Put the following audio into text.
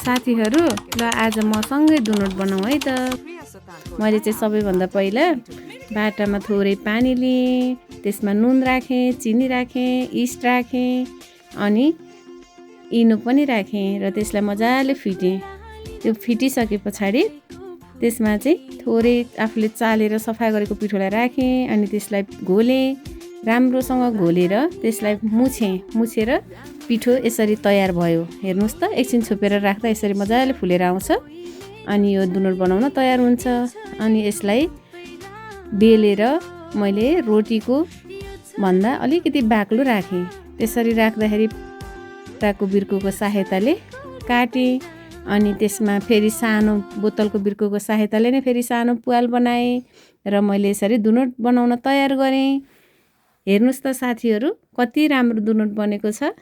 साथीहरू ल आज म सँगै दुनोट बनाऊँ है त। मैले चाहिँ सबैभन्दा पहिला बाटामा थोरै पानी लिएँ, त्यसमा नुन राखेँ, चिनी राखेँ, इस्ट राखेँ अनि इनो पनि राखेँ र त्यसलाई मजाले फिटेँ। त्यो फिटिसके पछाडि त्यसमा चाहिँ थोरै आफूले चालेर सफा गरेको पिठोलाई राखेँ अनि त्यसलाई घोलेँ। राम्रोसँग घोलेर त्यसलाई मुछेर पिठो यसरी तयार भयो। हेर्नुहोस् त, एकछिन छोपेर राख्दा यसरी मजाले फुलेर आउँछ अनि यो दुनोट बनाउन तयार हुन्छ। अनि यसलाई बेलेर मैले रोटीको भन्दा अलिकति बाक्लो राखेँ। त्यसरी राख्दाखेरि खुट्टाको बिर्कोको सहायताले काटेँ अनि त्यसमा फेरि सानो बोतलको बिर्कोको सहायताले नै फेरि सानो प्वाल बनाएँ र मैले यसरी दुनोट बनाउन तयार गरेँ। हेर्नुहोस् त साथीहरू, कति राम्रो दुनोट बनेको छ।